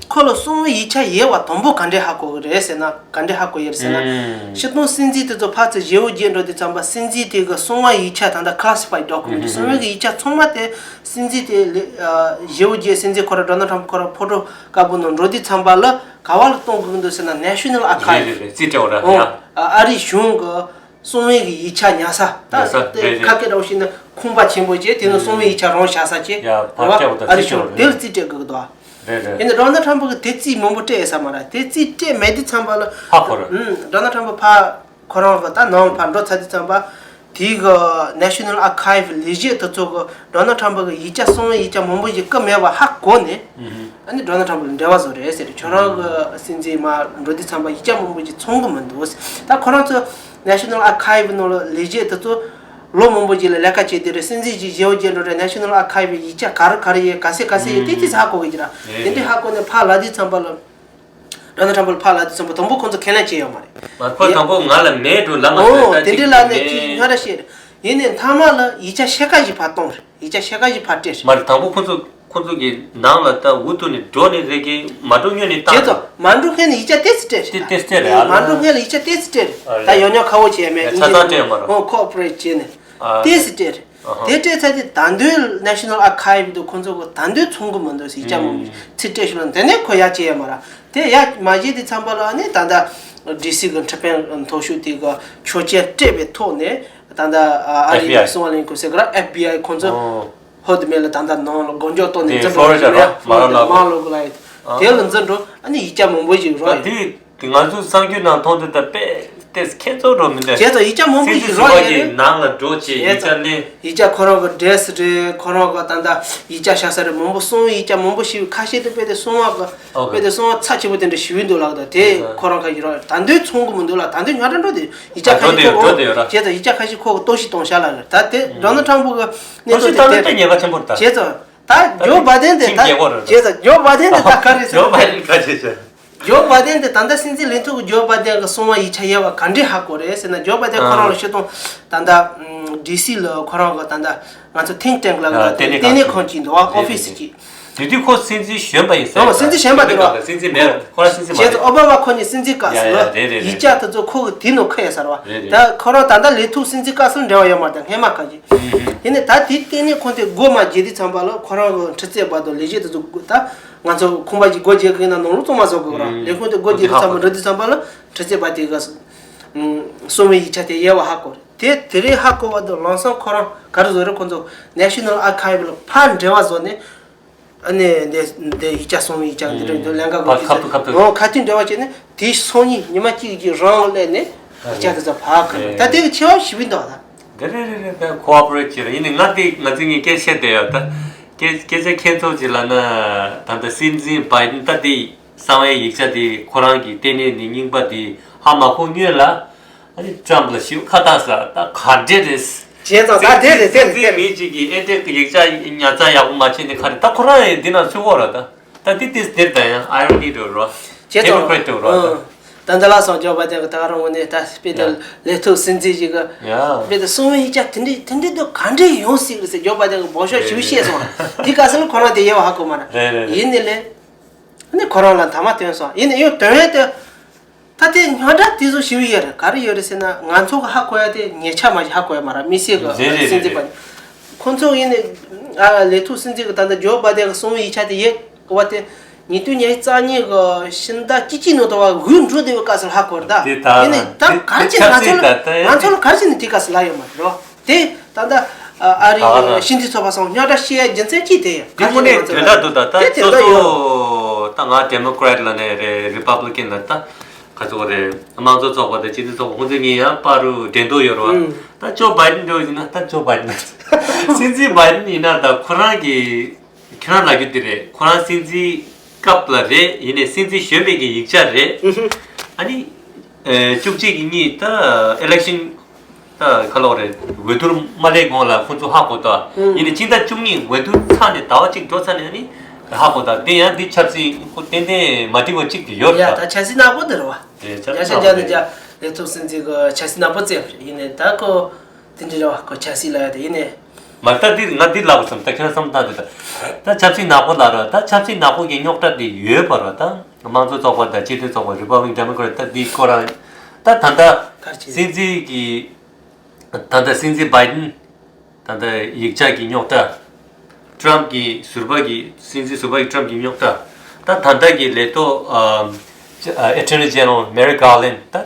ཁོ་ལ་གསང་བའི་ཡིག་ཆ་ཡོད་པ་དང་པོ་ག་འདྲས་ཧ་གོ་གི་རེད་ཟེར་ན། ག་འདྲས་ཧ་གོ་ཡོད་རེད་ཟེར་ན། ཨུམ། སྤྱིར་བཏང་སྲིད་འཛིན་དེ་ཚོ་ཕར་ཚུར་ཞེ་པོ་བརྗེ་འགྲོ་དུས་ཙམ་པ་སྲིད་འཛིན་དེ་གི་གསང་བའི་ཡིག་ཆ་ད་ལྟ་classified document གསང་བའི་གི་ཡིག་ཆ་ཚང་མ་དེ་སྲིད་འཛིན་དེ་ལས་ཨ་ཞེ་པོ་བརྗེ་སྲིད་འཛིན་ཁོ་ར་ཌོ་ནལ་ཊམ་ཁོ་ར་ཕོ་ཊོ་དཀར་པོ་ནང་འགྲོ་དུས་ཙམ་པ་ལ་ག་བ་ལ་གཏོང་དགོས་ཀྱི་འདུག་ཟེར་ན། National Archive རེད་རེད་རེད། རྩིས་སྤྲད་པ་ར། ཨོ། ཡ། ཨ་ཨ་རིའི་གཞུང་གི་གསང་བའི་གི་ཡིག་ཆ་ཉར་ས། ད་ཉར་ས། དེ་རེད་རེད། ཁ་སྐད་འདྲ་བོ་བཤད་ན་ཁང་པ་ཆེན་པོ་བྱས། དེ་ནང་གསང་བའི་ཡིག་ཆ་རང་བཞག་ས་བྱས། ཡ། ཕར་སྤྲད་པ་དང་ཨ་རིའི་གཞུང་རྩིས་སྤྲད་པ་རེད། དེ་ལ་རྩིས་སྤྲད་དགོས་ཀྱི་འདུག་རེད་རེད། ཡིན་ནའི་ཌོ་ནལ་ཊམ་གི་དེ་རྩིས་མང་པོ་སྤྲད་ཡོད་ས་མ་རེད། དེ་རྩིས་སྤྲད་མེད་དུས་ཙམ་པ་ལ་ཧ་གོ་ར། ཨུམ། ཌོ་ནལ་ཊམ་ཕར་ཁོ་རང་གི་ད་ནང་ཕར་འགྲོ་ཚར་དུས་ཙམ་པ། དེའི་གི་National Archive ལས་བྱེད་དེ་ཚོ་གི་ཌོ་ནལ་ཊམ་གི་ཡིག་ཆ་གསང་བའི་ཡིག་ཆ་མང་པོ་ཞིག་བརྐུས་མེད་པ་ཧ་གོ་ནས། ཨ་ནི་ཌོ་ནལ་ཊམ་ལ་འབྲེལ་བ་བཟོ་རེད་ཟེར། ཁྱོད་རང་གི་སྲིད་འཛིན་མར་འགྲོ་དུས་ཙམ་པ་ཡིག་ཆ་མང་པོ་ཞིག་འཚོང་གི་མི་འདུག་ད་ཁོ་རང་ཚོ་National Archive ནང་ལ་ལས་བྱེད་དེ་ཚོ་ལོ་མང་པོ་ཞིག་ལ་ལས་ཀ་བྱས་བསྡད་རེད། སྲིད་འཛིན་ཞིག་ཞེ་པོ་བརྗེ་འགྲོ་རེད། National Archive ཡིག་ཆ་ག་རེ་ག་རེ་ཡོད། ག་ཚད་ག་ཚད་ཡོད། དེ་ཅི་ཧ་གོ་གི་ར། དེ་འདྲ་ཧ་གོ་ནས་ཕར་ལབ་དུས་ཙམ་པ་ལ། ཌོ་ནལ་ཊམ་ཕར་ལབ་དུས་ཙམ་པ་དང་པོ་ཁོང་ཚོ་ཁས་ལེན་བྱས་ཡོད་མ་རེད། མ་ཁོ་དང་པོ་ང་ལ་མེད་འགྲོ་ལབ་མ་ཟེར། ཨོ། ད་དེ་ཅིག་འདྲ་ལབ་ནས་ཅིག་མེད། སྔ་ར་བཤད་རེད། ཡིན་ནའི་མཐའ་མ་ལ་ཡིག་ཆ་ཕྱེད་ཀ་ཞིག་ཕར་གཏོང་རེད། ཡིག་ཆ་ཕྱེད་ཀ་ཞིག་ཕར་སྤྲད་རེད། མ་རེད། དང་པོ་ཁོ་ཚོ་ཁོ་ཚོ་གི་ནང་ལ་ད་འུ་ཐུག་ནས་འགྲོ་ནས་རེ་གི་མ་འགྲོ་སྔོན་ནས་བཏང་། བྱས་ཙང་མ་འགྲོ་སྔོན་ནས་ཡིག་ཆ་ཏོག་ཙམ་སྤྲད་རེད། ཏོག་ཙམ་སྤྲད་རེད། ཨ་མ་འགྲོ་སྔོན་ལ་ཡིག་ཆ་ཏོག་ཙམ་སྤྲད་རེད། ཨ་ད་རེད། ཡོ་ཉོ་ཁ་བོ་བྱས་མེད། ཡ་ཆ་ཚང་སྤྲད་ཡོད་མ་རེད། ཨོ་ཁོ་པ་རེ་ཊི་བྱས་ནས། ཨ་ཏོག་ཙམ་སྤྲད་རེད། ཨ་ཧ། དེ་སྤྲད་ཚར་དུས་ད་དུང་National Archive དུ་ཁོ་ཚོ་གི་ད་དུང་འཚོང་གི་མི་འདུག་ཟེར། ཡིག་ཆ་མང་པོ་ཨུམ་ཚིག་སྤྲད་ཤོག་ལ། དེ་ནས་ཁོ་ཡ་བྱས་ཡོད་མ་རེད། དེ་ཡ་མ་བྱས་དུས་ཙམ་པ་ལ་ཨ་ནི་ད་ལྟ་ཌི་སི་གི་ཁྲི་དཔོན་མཐོ་ཤོས་དེ་གི་ཆོག་མཆན་སྤྲད་པའི་ཐོག་ནས་ད་ལྟ་ཨ་ཨ་རིའི་ཨེཕ་བི་ཨའི་གསང་བ་ལྷན་ཁང་ཟེར་གི་ར། ཨེཕ་བི་ཨའི་ཁོང་ཚོ་ཨོ་ཧོ་དེ་མེད་ལ་ད་ལྟ་ནང་ལ་མགོ་འཇོག་གཏོང་ནས་དེ་འཛིན་འགྲོ་ཕློ་རི་ཌ་རེད། ར་མ་ར་ལ་མ་ལོ་གི་ལ་ཡིན། ཨ་དེ་ལ་འཛིན་འགྲོ། ཨ་ནི་ཡིག་ཆ་མང་པོ་ཞིག་ར། ད་དེ་དེ་ང་ཚོའི་གསར་འགྱུར་ནང་མཐོང་དུས་ད་དཔེ་ ཏེས་ཁྱེད་ཚོ་འགྲོ་མི་འདུག་བྱས་ཙང་ཡིག་ཆ་མང་པོ་ཞིག་སེམས་ཅན་རོགས་བྱས་ཟུར་པ་ནས་གི་ནང་ལ་འགྲོ་བྱས་ཡིག་ཆ་ལེན། ཡིག་ཆ་ཁོ་རང་གི་ཌེ་སི་རེད། ཁོ་རང་གི་ད་ལྟ་ཡིག་ཆ་བཞག་ས་རེད། མང་པོ་གསང་བའི་ཡིག་ཆ་མང་པོ་ཞིག་ཁ་ཤས་དེ་དཔེ་དེ་གསང་བ་གི་ཨོ་དཔེ་དེ་གསང་བ་ཚབས་ཆེན་པོ་དེ་འདྲ་ཞུ་གི་འདུག་ལགས། ད་དེ་ཨ་ཁོ་རང་ཁ་ཡིག་རོགས་ད་འདོད་ཚོང་གི་མི་འདུག་ལགས། ད་འདོད་ཉག་ཕྲ་འགྲོ་དེ་ཡིག་ཆ་ཨ་ཁ་འགྲོ་ཤས་དེ་ཁོ་འགྲོ་དེ་ཡོད་ར། བྱས་ཙང་ཡིག་ཆ་ཁ་ཤས་ཁོ་གི་གཏོར་བཤིག་གཏོང་བཞག་ལ་རེད། ད་དེ་ཨ་ཌོ་ནལ་ཊམ་ཕུ་གི་གནས་གཏོར་བཤིག་ཚོགས་དེ་གཏོང་ན་དེ་དཔེ་ཉེས་པ་ཆེན་པོ་རེད་ད། བྱས་ཙང་། ད་ད་ཇོ་དེ་བྷའི་ཌེན་དེ་ཁྲིམས་ད་རྒྱལ་ཁོག་རེད། བྱས་ཙང་ཇོ་བྷའི་ཌེན་དེ་ད་ག་རེ་ཟེར་ཇོ་བྷའི་ཌེན་ག་ཅེ་ཟེར། ཇོ་བྷའི་ཌེན་དེ་ད་ལྟ་སྲིད་འཛིན་ལས་ཐོག་གི་ཇོ་བྷའི་ཌེན་གི་གསང་བ་ཡིག་ཆ་ཡོད་པ་ག་འདྲས་ཧ་གོ་རེད་ཟེར་ན། ཇོ་བྷའི་ཌེན་ཁོ་རང་ལ་ཤི་སྟོང་ད་ལྟ་ཌི་སི་ལ་ཁོ་རང་གི་ད་ལྟ་ང་ཚོ་ཐིང་ཊེང་ལ་ལྟེ་གནས་ཁང་ཅིག་འདུག་བ། ཨོ་ཕི་སི་ཅིག་དེ་དུས་ཁོ་སྲིད་འཛིན་གཞོན་པ་ཡིན་ཟེར། ཨོ་སྲིད་འཛིན་གཞོན་པ་དེ་རེད། སྲིད་འཛིན་མེད། ཁོ་རང་སྲིད་འཛིན་མ་རེད། བྱས་ཙང་ཨོ་བྷ་མ་ཁོ་གཉིས་སྲིད་འཛིན་སྐབས་སུ་ཡ་ཡ་རེད་རེད་རེད། ཡིག་ཆ་དེ་ཚོ་ཁོ་གི་དེ་ནང་ཁ་ཡོད་ཟེར་བ། རེད་རེད། ད་ཁོ་རང་ད་ལྟ་ལས་ཐོག་སྲིད་འཛིན་སྐབས་སུ་འབྲེལ་བ་ཡོད་མ་རེད། ད་སྔས་མ་ག་གི་ཡིན་ནའི་ད་དེ་ལྟེ་གནས་ཁང་དེ་སྒོ་མ་འབྱེད་དུས་ཙམ་པ་ལ་ཁོ་རང་གི་ཁྲི་རྩེ་བར་དུ་ལས་བྱེད་དེ་ཚོ་ད་ང་ཚོ་ཁང་པ་ཞིག་སྒོ་འབྱེད་གི་ཡིན་ན་ནང་ལོགས་གཙང་མ་བཟོ་དགོས་ར། ལས་ཁུངས་དེ་སྒོ་འབྱེད་དུས་ཙམ་པ་འགྲོ་དུས་ཙམ་པ་ལ་ཁྲི་རྩེ་བར་དེ་ག་གསང་བའི་ཡིག་ཆ་དེ་ཡོད་པ་ཧ་གོ་རེད། དེ་དེ་རིང་ཧ་གོ་བ་དང་ལམ་སང་ཁོ་རང་ག་རེ་བཟོ་རེད། ཁོ་ཚོ་National Archive ལ་ཕར་འབྲེལ་བ་བཟོ་ནས་ཨ་ནི་འདི་འདི་ཡིག་ཆ་གསང་བའི་ཡིག་ཆ་འདི་འདྲ་འདི་ལན་ཁ་ཁ་ཐུག་ཁ་ཐུག་ཁ་ཐུག་འོ་ཁ་ཐུག་འབྲེལ་བ་བྱས་ནས་དེ་སང་ཉིན་ཉི་མ་གཅིག་གི་རང་སླེབས་ནས་ཡིག་ཆ་དེ་ཚོ་ཕར་ཁ་ད་དེ་གི་ཆེ་བ་ཞིག་ཡིན་འདུག་ད། འདི་རེད་རེད་རེད། ད་ཁོ་ཨོ་པ་རེ་ཊི་བྱེད་རེད། ཡིན་ནའི་ང་འདི་ང་ཚོ་ངའི་སྐད་ཆ་བཤད་བསྡད་ཡོད་ད། སྐད་སྐད་ཆ་ཁྱེད་ཚོ་ཅིག་ལབ་ན་ད་ལྟ་སྲིད་འཛིན་བྷའི་ཌེན་ད་འདི་གསང་བའི་ཡིག་ཆ་དེ་ཁོ་རང་གི་ལྟེ་གནས་ནས་རྙིང་པ་དེ་ཧ་མ་གོ་སྔོན་ལ། ཨ་ནི་ཊམ་ཕ་ལ་ཞིབ་ཁ་བཏགས་ས་ད་ག་འདྲས་རེད། བྱས་ཙང་ད་དེ་རེད་དེ་རེད་དེ་རེད། མི་གཅིག་གིས་ཨེ་འདྲས་ཀྱི་ཡིག་ཆ་ཉར་ཚགས་ཡག་པོ་མ་བྱས་ནས་ག་རེ་ད་ཁོ་རང་ཡང་འདི་ནང་ཚུད་ཡོད་རེད་ད། ད་འདི་ཏིས་འདིར་ད་ཡང་ཨའི་རོ་ནི་འགྲོ་རོ། བྱས་ཙང་ཌེ་མོ་ཀ་རེ་ཊི་འགྲོ་རོ་ད། ཨང་། ད་འདི་ལ་སོང་ཇོ་བྷའི་ཌེན་གི་ད་ག་རང་ངོ་ནས་ད་དཔེ་དེ་ཡ། ལས་ཐོག་སྲིད་འཛིན་ཞིག་གི་ཡ། དཔེ་དེ་གསང་བའི་ཡིག་ཆ་དེ་འདྲས་དེ་འདྲས་དུ་ག་འདྲས་ཡོང་སྲིད་རེད་ཟེར་ཇོ་བྷའི་ཌེན་གི་འབོད་ཤོག་ཞིབ་བཤད་སོང་། དེ་ག་ཟེར་ན་ཁོ་རང་དེ་ཡོད་པ་ཧ་གོ་མ་རེད། རེད་རེད་རེད། ཡིན་ནི་ལས། ཨ་ནི་ཁོ་རང་ལ་མཐའ་མ་བཏོན་སོང་། ཡིན་ནི་ཡང་དོན་དེ། ད་དེ་ཉག་ཕྲ་དེ་ཚོ་ཞིབ་ཡོད་རེད། ག་རེ་ཡོད་རེད་ཟེར་ན་ང་ཚོ་གི་ཧ་གོ་ཡ་དེ་ཉེ་ཆར་མ་ཞིག་ཧ་གོ་ཡ་མ་རེད། དམིགས་བསལ་གི་རེད་རེད་སྲིད་འཛིན་པ། རེད་རེད། ཁོང་ཚོ་ཡིན་ནི་ཨ་ལས་ཐོག་སྲིད་འཛིན་གི་ད་ལྟ་ཇོ་བྷའི་ཌེན་གི་གསང་བའི་ཡིག་ཆ་དེ་ཡོད་པ་དེ་ཉིས་སྟོང་ཉི་ཤུ་རྩ་གཉིས་གི་ཕྱི་ཟླ་བཅུ་གཅིག་ནང་དུ་བ་འོས་འགྲོ་བསྡད་པའི་སྐབས་སུ་ཧ་གོ་རེད་ད། དེ་ད་ཡིན་ནི་ད་དེ་གང་ཅི་ང་ཚོ་ལ་ཆབ་སྲིད་ད་ད་ང་ཚོ་ལ་གང་ཅི་ནི་དེ་སྐབས་སུ་ལབ་ཡོད་མ་རེད་རོ། དེ་ད་ལྟ་ཨ་རི་ད་ག་རང་ཕྱི་འཐུས་ཚོགས་པ་སོང་རྙོག་དྲ་བཤད་རྒྱུ་མཚན་ཅི་དེ་ཡོད། དེ་དངོས་གནས་དོན་དག་འདུག་ད་ད་དེ་དེ་སོ་འདྲ་ཡོད། སོ་ད་ང་ཌེ་མོ་ཀ་རེ་ཊི་ལ་ནས་རེད། རི་པབ་ལི་ཀན་ལ་ད་ག་ཚོད་རེད། དམངས་གཙོ་ཚོགས་པ་དང་སྤྱི་འཐུས་ཚོགས་པ་ཁོང་ཚོ་གཉིས་ཡང་པ་རུ་འགྲན་བསྡུར་ཡོད་རེད་བ། ད་ཇོ་བྷའི་ཌེན་འགྲོ་ཡིན་ན་ད་ཇོ་བྷའི་ཌེན་སྲིད་འཛིན་བྷའི་ཌེན་ཡིན་ན་ད་ཁོ་རང་གི་ཁྱེད་རང་ལབ་རྒྱུ་དེ་རེད། ཁོ་རང་སྲིད་འཛིན་སྐབས་ལ་རེད། ཡིན་ནའི་སྲིད་འཛིན་གཞོན་པའི་གི་ཡིག་ཆ་རེད། ཨ་ནི་ཨེ་བཅུ་གཅིག་གི་གཉིས་ད་ཨི་ལེག་ཤན་ད་ག་ལབ་རེད། འོས་བསྡུར་མ་སླེབས་གོང་ལ་ཁོང་ཚོ་ཧ་གོ་ད། ཡིན་ནའི་སྤྱི་ཟླ་བཅུ་གཉིས་འོས་བསྡུར་ཚར་ནས་ཟླ་བ་གཅིག་འགྲོ་ཚར་ནས་ཨ་ནི་ཧ་གོ་ད། དེ་ཡང་འདི་ཆབ་སྲིད་ཁོ་ཏན་ཏན་མ་འགྲིག་པ་གཅིག་དེ་ཡོད་ཡ་རེད་ད། ད་ཆབ་སྲིད་ནག་པོ་དེ་རེད་བ། རེད་ཆབ་སྲིད་ཡ་ཤ་ནག་རྒྱ་ནི་པོ་རེད། རྒྱ་ལས་ཐོག་སྲིད་འཛིན་གི་ཆབ་སྲིད་ནག་པོ་བཙལ་བ་རེད། ཡིན་ནའི་ད་ཁོ་དེ་འདྲ་རེད་བ། ཁོ་ཆབ་སྲིད་ལ་ཡ་དེ་ཡིན་ནའི། མ་ད་འདི་ང་འདི་ལབ་བསམ་ད་ཁྱེད་རང་བསམ་སྟངས་དེ་ད། ད་ཆབ་སྲིད་ནག་པོ་ལབ་ར། ད་ཆབ་སྲིད་ནག་པོ་གི་རྙོག་དྲ་དེ་ཡོད་པ་ར། ད་དམངས་གཙོ་ཚོགས་པ་དང་སྤྱི་འཐུས་ཚོགས་པ་རི་པབ་ལི་ཀན་ཌེ་མོ་ཀ་རེ་ཊི་ད་འདི་ཁོ་རང་ད་ད་ལྟ་ག་རེ་བྱེད་སྲིད་འཛིན་གི་ད་ལྟ་སྲིད་འཛིན་བྷའི་ཌེན་ད་ལྟ་ཡིག་ཆ་གི་རྙོག་དྲ། ཊམ་ཕ་གི་ཟུར་པ་གི་སྲིད་འཛིན་ཟུར་པ་གི་ཊམ་ཕ་གི་རྙོག་དྲ། ད་ད་ལྟ་གི་ལས་ཐོག་ཨ་ཨེ་ཊོར་ནི་ཇེ་ནེ་རལ་མེ་རིག་གར་ལེན་ཌི་ད་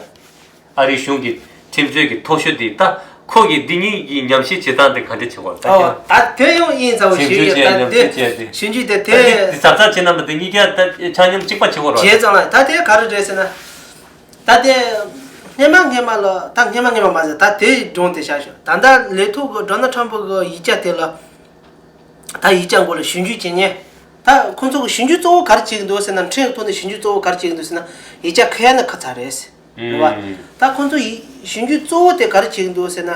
ཨ་རིའི་གཞུང་གི་ཁྲིམས་རྩོད་ཀྱི་མཐོ་ཤོས་དེ་ད་ཁོ་གི་འདི་གཉིས་ཀྱི་ཉམས་ཞིབ་བྱེད་སྟངས་དེ་ག་འདྲ་བྱེད་དགོས་ད་ཨོ་ཁྱེད་ད་དེ་ཡང་ཡིན་ཚ་བོ་ཞིག་ཡོད་ད་དེ་ཞིབ་འཇུག་བྱས་ནས་ད་དེ་ཞིབ་འཇུག་དེ་དེ་གཟབ་གཟབ་བྱེད་ན་མི་འདི་གཉིས་ཀ་ད་ཆ་མཉམ་གཅིག་པ་བྱེད་དགོས་རེད། བྱས་ཙང་ལ་ད་དེ་ག་རེ་རེད་ཟེར་ན། ད་དེ་སྔས་མ་སྔས་མ་ལ་ད་སྔས་མ་སྔས་མ་མ་ཟད་ད་དེ་སྒྲུང་དེ་བཞག་ཤོག་ད་ལྟ་ལས་ཐོག་གི་ཌོ་ནལ་ཊམ་ཕ་གི་ཡིག་ཆ་དེ་ལ་ད་ཡིག་ཆ་མགོ་ལ་ཞིབ་འཇུག་བྱེད་མཁན་ད་ཁོང་ཚོ་གི་ཞིབ་འཇུག་གཙོ་བོ་ག་རེ་བྱེད་ཀྱི་འདུག་ཟེར་ན། ཕྲན་གྱི་ཐོག་ནས་ཞིབ་འཇུག་གཙོ་བོ་ག་རེ་བྱེད་ཀྱི་འདུག་ཟེར་ན་ཡིག་ཆ་ཁ་ཡ་ནི་ཁ་ཚ་རེད་ཟེར་རེད་བ། ད་ཁོང་ཚོ་ཡི་ཞིབ་འཇུག་གཙོ་བོ་དེ་ག་རེ་བྱེད་ཀྱི་འདུག་ཟེར་ན།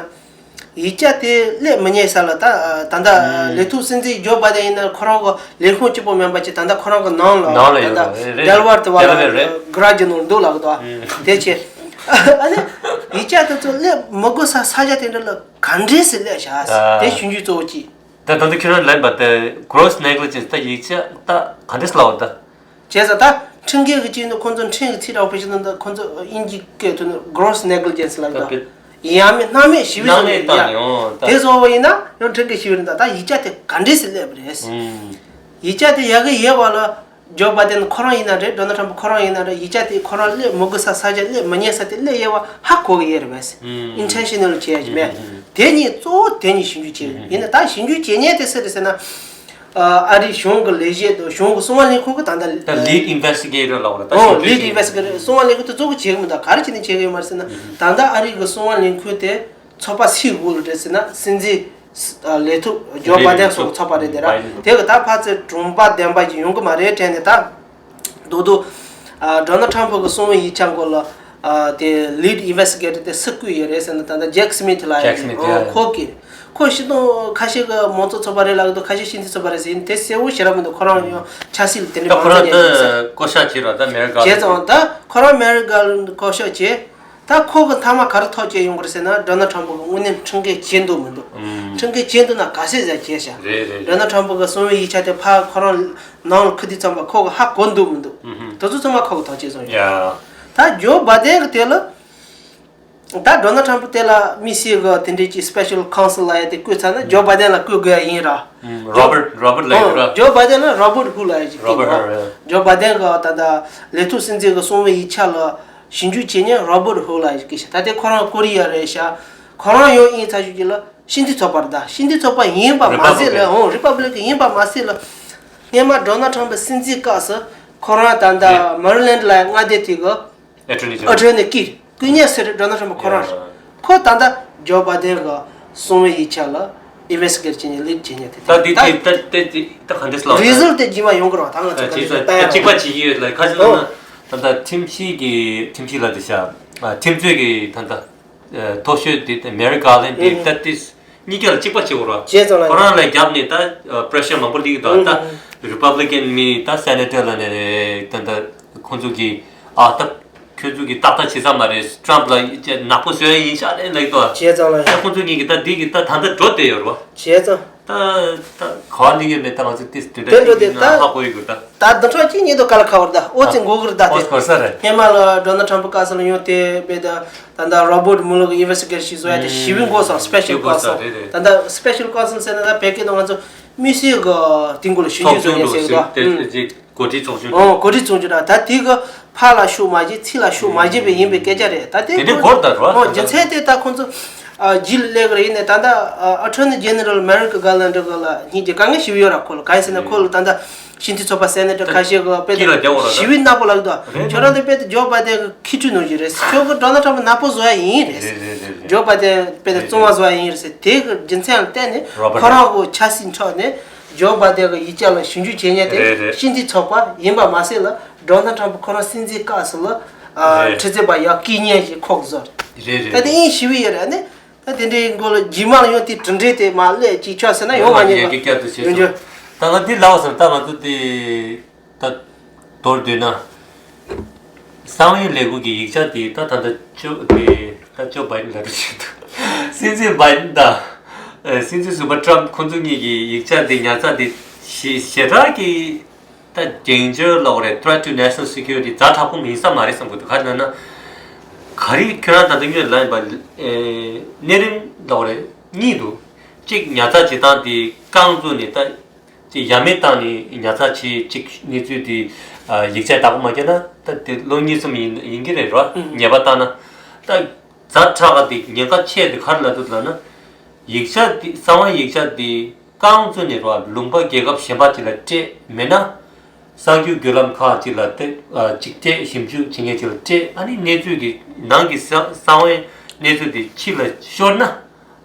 ཡིག་ཆ་དེ་སླེབས་མི་ཉན་ས་ལ་ད་ད་ལྟ་ལས་ཐོག་སྲིད་འཛིན་ཇོ་བྷའི་ཌེན་ཡིན་ན་ཁོ་རང་གི་ལས་ཁུངས་གཅིག་པོ་མིན་པ་ཅིག་ད་ལྟ་ཁོ་རང་གི་ནང་ལ་ནང་ལ་ད་ཡོད་ལྟ་རེད། རེད་ཌེལ་ཝར་དུ་བ་ལ་ཌེལ་ཝར་རེད། གྷ་རེ་ཇི་ནང་འདུག་ལབ་གི་འདུག་དེ་ཆེ་ཨ་ནི་ཡིག་ཆ་དེ་ཚོ་སླེབས་མི་དགོས་ས་ས་ཆ་དེ་འདྲ་ལ་ག་འདྲས་སེ་སླེབས་བཞག་དེ་ཞིབ་འཇུག་གཙོ་བོ་གཅིག་ད་ད་ལྟ་ཁྱོད་རང་ལབ་པ་དེ་gross negligence ད་ཡིག་ཆ་ད་ག་འདྲས་སེ་ལབ་པ་ད། བྱས་ཙང་ད་ཁྲིམས་འགལ་གྱི་ཅིག་ནི་ཁོང་ཚོ་ཁྲིམས་ཀྱི་ཚིག་ར་བ་ཕལ་ཆེར་ད་ཁོང་ཚོ་དབྱིན་ཇིའི་སྐད་ཐོག་ནས་gross negligence ལབ་ད། ཡང་མེད་སྣང་མེད་ཞིབ་སྣང་མེད་བཏང་ཡོང་ད། དེ་བཟོ་བ་ཡིན་ན་ཡང་ཁྲིམས་འགལ་ཞིབ་རེད་ད། ད་ཡིག་ཆ་དེ་ག་འདྲས་སེ་སླེབས་པ་རེད། ཡིག་ཆ་དེ་ཡག་གི་ཡོད་པ་ལ་ཇོ་བྷའི་ཌེན་ཁོ་རང་ཡིན་ན་རེད། ཌོ་ནལ་ཊམ་ཕ་ཁོ་རང་ཡིན་ན་རེད། ཡིག་ཆ་དེ་ཁོ་རང་སླེབས་མི་དགོས་ས་ས་ཆ་སླེབས་མི་ཉན་ས་དེ་སླེབས་ཡོད་པ་ཧ་གོ་གི་ཡོད་རེད་པས། ཨིན་ཊེན་ཤ་ནལ་བྱས་ཡ་ཅིག་མེད། དེ་གཉིས་གཙོ་བོ་དེ་གཉིས་ཞིབ་འཇུག་བྱས་ཡིན་ན་ད་ཞིབ་འཇུག་བྱེད་མཁན་དེ་སུ་རེད་ཟེར་ན། ཨ་རིའི་གཞུང་གི་ལས་བྱེད་དང་གཞུང་གི་སྲུང་བར་ལེན་མཁན་གྱིས་ད་ལྟ། ད་lead investigator ལབ་པ་རེད། ད་ཨོ་ཞིབ་འཇུག lead བྱེད་མཁན། Investigator། སྲུང་བར་ལེན་མཁན་དེ་གཙོ་བོ་བྱེད་ཀྱི་མི་འདུག་ག་རེ་བྱས་ནས་བྱེད་ཀྱི་ཡོད་མ་རེད་ཟེར་ན། ད་ལྟ་ཨ་རི་གི་སྲུང་བར་ལེན་མཁན་དེ་ཚོགས་པ་སུའི་དབུ་ལ་རེད་ཟེར་ན། སྲིད་འཛིན་ལས་ཐོག་ཇོ་བྷ་དན་སོགས་ཚོགས་པ་རེད་དེ་ར། དེ་གི་ད་ཕལ་ཆེར་གྲུབ་འབྲས་ལྡན་པ་ཞིག་ཡོང་གི་མ་རེད་དྲན་ནས། ད་རྡོག་རྡོག་ཨ་ཌོ་ནལ་ཊམ་ཕུ་གི་སྲུང་བའི་ཡིག་ཆ་སྐོར་ལ་ཨ་དེ་lead investigator དེ་སུ་བསྐོས་ཡོད་རེད་ཟེར་ན། ད་ལྟ་ཇེག་སི་མིད་ལབ་ཡ་ཁོ་གི། ཁོ་སྤྱིར་བཏང་ཁ་ཤས་ཀྱིས་མང་གཙོ་ཚོགས་པ་རེད་ལབ་ཀྱི་འདུག་ཁ་ཤས་སྤྱི་འཐུས་ཚོགས་པ་རེད་ཟེར། ཡིན་དེ་གསལ་བོ་ཞེ་དྲག་མི་འདུག་ཁོ་རང་ཡང་ཆབ་སྲིད་ལ་དེ་འདྲའི་ད་ཁོ་རང་མང་གཙོ་ད་ཉན་གྱི་མི་འདུག་ཟེར། བསྐོ་བཞག་བྱས་ར། ད་མེར་ཀར་བྱས་ཙང་ད་ཁོ་རང་མེར་ཀར་བསྐོ་བཞག་བྱས། ད་ཁོ་གི་མཐའ་མ་ག་རེ་ཐག་བཅད་ཡོང་གི་རེད་ཟེར་ན། ཌོ་ནལ་ཊམ་ཕུ་གི་དངོས་གནས་ཁྲིམས་འགལ་བྱས་འདུག་མི་འདུག་ཁྲིམས་འགལ་བྱས་འདུག་ན་ག་ཚད་ཟེར་བྱས་ཤག་རེད་རེད་རེད། ཌོ་ནལ་ཊམ་ཕུ་གི་སྲུང་བའི་ཡིག་ཆ་དེ་ཕར་ཁོ་རང་ནང་ལ་ཁུར་དུས་ཙམ་པ་ཁོ་གི་ཧ་གོ་འདུག་མི་འདུག་དེ་ཚོ་ཚང་མ་ཁོ་གི་ཐག་བཅད་སོང་ཡ། ད་ཇོ་བྷ་དན་གི་དེ་ལ། ད་ཌོ་ནལ་ཊམ་ཕུ་དེ་ལ་དམིགས་བསལ་གྱི་དེ་འདྲའི་ཅིག་སི་པེ་ཤལ་ཁའུན་སིལ་ལབ་ཡ་དེ་བསྐོས་ཚར་ན་ཇོ་བྷ་དན་ལ་བསྐོས་དགོས་ཡ་ཡིན་ར། རོ་བར་རོ་བར་ལབ་ཡོད་ར། ཇོ་བྷ་དན་ལ་རོ་བར་ཧུ་ལབ་ཡ་ཅིག་རོ་བར་ཧུ་ར། ཇོ་བྷ་དན་གི་ད་ལྟ་ལས་ཐོག་སྲིད་འཛིན་གི་སྲུང་བའི་ཡིག་ཆ་ལ་ཞིབ་འཇུག་བྱེད་མཁན་རོ་བར་ཧུ་ལབ་ཡ་ཅིག་ཤག་ད་དེ་ཁོ་རང་ཀོ་རི་ཡ་རེད་ཤག་ཁོ་རང་ཡང་ཡིན་ཚ་ཞུ་གི་ལ་སྤྱི་འཐུས་ཚོགས་པ་རེད། ད་སྤྱི་འཐུས་ཚོགས་པ་ཡིན་པ་མ་ཟད་ལ། རི་པབ་ལི་ཀན། ཨོ་རི་པབ་ལི་ཀན་ཡིན་པ་མ་ཟད་ལ། སྔོན་མ་ཌོ་ནལ་ཊམ་ཕུ་སྲིད་འཛིན་སྐབས་སུ་ཁོ་རང་ད་ལྟ་མེ་རི་ལེན་ཌི་ལ་མངའ་སྡེ་དེ་གི་Attorney General། ཨ་ཊོར་ནི་ཀི་བསྐོས་མཁན་སུ་རེད། ཌོ་ནལ་ཊམ་ཕུ་ཁོ་རང་རེད། ཡ། ཁོ་ད་ལྟ་ཇོ་བྷ་དན་གི་སྲུང་བའི་ཡིག་ཆ་ལ་ཨིན་ཝེ་སི་ཊི་གེཊ་བྱེད་མཁན་ལིཌ་བྱེད་མཁན་དེ། ད་འདི་ད་དེ་ད་དེ་དེ་ད་ག་འདྲས་ལབ། རི་ཟལ་ཊི་དེ་རྗེས་མ་ཡོང་གི་རེད་བ། ད་ང་ཚོ་ད་ག་ཅིག་འདྲས་ད་ལྟ་གཅིག་པ་བྱེད་ཀྱི་ཡོད་ལ། ཁ་ཅིག་ལབ་ན་ད་ལྟ་ཁྲིམས་ཞིབ་ཀྱི་ཁྲིམས་ཞིབ་ལ་དེ་ཤ་ཁྲིམས་རྩོད་ཀྱི་ད་ལྟ་མཐོ་ཤོས་དེ་ད་མེརིག་གྷར་ལེན་ཌི་དེ་ད་དེ། གཉིས་ཀ་ལ་གཅིག་པ་བྱེད་དགོས་རེད། བྱས་ཙང་ལ། ཁོ་རང་ལ་རྒྱབ་ནས་ད་པྲེ་ཤར་མང་པོ་སླེབས་ཀྱི་འདུག་ད་རི་པབ་ལི་ཀན་མི་ད་སེ་ནེ་ཊར་ལ་ནས་ད་ད་ཁོང་ཚོ་གིས་ཨ་ད་ཁྱོད་ཚོ་གིས་ཏག་ཏག་བྱེད་ས་མ་རེད། ཊམ་ཕ་ལ་ནག་པོ་བཟོས་ཡིན་ཤག་ལབ་ཀྱི་འདུག་བྱས་ཙང་ལ། ད་ཁོང་ཚོ་གཉིས་ཀྱིས་ད་འདི་གི་ད་ད་ལྟ་འགྲོ་བསྡད་ཡོད་རེད་བ། བྱས་ཙང་། ད་ད་ག་བ་སླེབས་ཡོད་མེད་ད་ང་ཚོ་ཏིས་དེ་འདྲ་དེ་འགྲོ་དེ་ཡིན་ན་ད་ཧ་གོ་ཡི་གི་ད། ད་འདི་འཕྲོ་གཅིག་གཉིས་དུ་ག་ལ་ཁ་བར་ད་ཨོ་ཙི་འགོ་གི་རེད་ད། ཨོ་དེ་གོ་ས་རེད། སྔོན་མ་ལ་ཌོ་ནལ་ཊམ་ཕུ་སྐབས་སུ་ལ་ཡོང་དེ་བས་ད་ད་ལྟ་རོ་བར་ཊི་མུ་ལར་གི་ཨིན་ཝེ་སི་ཊི་གེཊ་ཞིག་བཟོ་ཡ་དེ་ཞི་བའི་འགོ་སོང་། སི་པེ་ཤལ་ཁའུན་སིལ། རེད་རེད། ད་ལྟ་སི་པེ་ཤལ་ཁའུན་སིལ་ཟེར་ན་ད་བོད་སྐད་དུ་ང་ཚོ་དམིགས་བསལ་གི་དེ་འགོ་ལ་ཞིབ་འཇུག་བཟོ་མཁན་ཟེར་གི་ད། ཚོགས་ཆུང་དུ་གོ་སྒྲིག་ཚོགས་ཆུང་དུ། ཨོ་གོ་སྒྲིག་ཚོགས་ཆུང་ད་ད་དེ་གི་ཕར་ལ་ཤུགས་མ་བྱེད་ཚུར་ལ་ཤུགས་མ་བྱེད་པའི་ཡིན་པའི་སྐད་ཆ་རེད། ད་དེ་དེ་འདྲའི་གོ་ད་རོ། ཨོ་རྒྱུ་མཚན་དེ་ད་ཁོང་ཚོ་ཨ་རྗེས་ལ་སླེབས་གི་རེད། ཡིན་ནའི་ད་ལྟ་ཨ་ཨ་ཊོར་ནི་ཇེ་ནེ་རལ་མེརིག་གྷར་ལེན་ཌི་གི་ལ་སྙིང་རྗེ་དཀའ་ངལ་ཞེ་པོ་ཡོད་ར། ཁོ་ལ་གང་ཡིན་ཟེར་ན་ཁོ་ལ་ད་ལྟ་སྤྱི་འཐུས་ཚོགས་པ་སེ་ནེ་ཊར་ཁ་ཤས་གི་དཔེ་དེ་ཞི་བའི་ནག་པོ་ལབ་འདུག་ཁྱོད་རང་དེ་དཔེ་དེ་ཇོ་བྷ་དན་གི་ཁེ་ཁྲི་ནང་བཞིན་རེད། ཁྱོད་གི་ཌོ་ནལ་ཊམ་ཕུ་ནག་པོ་བཟོ་ཡ་ཡིན་རེད། ཇོ་བྷ་དན་དཔེ་དེ་བཙོང་བ་བཟོ་ཡ་ཡིན་རེད་ཟེར། དེ་གི་རྒྱུ་མཚན་ལ་བརྟེན་ནས་ཁོ་རང་གི་ཆབ་སྲིད་འཕྲོག་ནས་ཇོ་བྷ་དན་གི་ཡིག་ཆ་ལ་ཞིབ་འཇུག་བྱེད་མཁན་དེ་སྤྱི་འཐུས་ཚོགས་པ་ཡིན་པ་མ་ཟད་ལ་ཌོ་ནལ་ཊམ་ཕུ་ཁོ་རང་སྲིད་འཛིན་སྐབས་སུ་ལ་ཁྲི་འཛིན་པ་ཡར་བསྐོས་མཁན་ཞིག་ཁོ་གི་བཟོ་རེད། ད་དེ་ཡིན་ཞི་བའི་ཡོད་རེད་ནི། ད་དེ་འདྲའི་མགོ་ལ་རྗེས་མ་ལ་ཡང་དེ་གྲུབ་འབྲས་དེ་མ་སླེབས་ཅིག་ཆོག་ཟེར་ན་ཡོང་མ་ཉན་གི་ཡོང་རྒྱུ། ད་ང་འདི་ལབ་ཟེར་ད་ང་ཚོ་དེ་ད་མདོར་བསྡུས་ན། གསང་བའི་ལས་ཁུངས་ཀྱི་ཡིག་ཆ་དེ་ད་ད་ལྟ་ཅོ་དེ་ད་ཅོ་བྷའི་ཌེན་ལབ་རེད་བྱེད་འདུག་སྲིད་འཛིན་བྷའི་ཌེན་དང་སྲིད་འཛིན་ཟུར་པ་ཊམ་ཕུ་ཁོང་ཚོ་གཉིས་ཀྱི་ཡིག་ཆ་དེ་ཉར་ཚགས་དེ་ཞེ་ཞེ་དྲག་གི་ད་danger ལབ་རེད། Threat to national security ཛ་དྲག་པོ་མིན་ས་མ་རེད་བསམ་གི་འདུག་ག་རེ་ལབ་ན། ག་རེ་ཁྱོད་རང་ད་ལྟ་སྔོན་ལ་ཡིན་པ་གནས་རིམ་ལབ་རེད་གཉིས་འདུག་གཅིག་ཉར་ཚགས་བྱེད་སྟངས་དེ་རྐང་བཙུགས་ནས་ད་ཅིག་ཡ་མེད་བཏང་ནས་ཉར་ཚགས་བྱེད་ཅིག་གནས་ཚུལ་དེ་ཡིག་ཆ་བདག་པོ་མ་བརྒྱབ་ན་ད་དེ་ལོ་གཉིས་གསུམ་ཡིན་ཡིན་གྱི་རེད་རོ། ཉེས་པ་བཏང་ན་ད་ཛ་དྲག་ག་དེ་ཉེན་ཁ་ཆེ་དེ་ག་རེ་ལབ་འདུག་ལབ་ན། ཡིག་ཆ་དེ་གསང་བའི་ཡིག་ཆ་དེ། རྐང་བཙུགས་ནས་རོ་ལུང་པ་རྒྱལ་ཁབ་གཞན་པ་ཅིག་ལ་སྤྲད་མེད་ན། གསར་འགྱུར་བརྒྱུད་ལམ་ཁག་ཅིག་ལ་སྤྲད་ཨ་ཅིག་སྤྲད་ཞིབ་འཇུག་བྱེད་མཁན་ཅིག་ལ་སྤྲད། ཨ་ནི་གནས་ཚུལ་གྱི་ནང་གི་གསང་གསང་བའི་གནས་ཚུལ་དེ་ཕྱི་ལ་ཤོར་ན།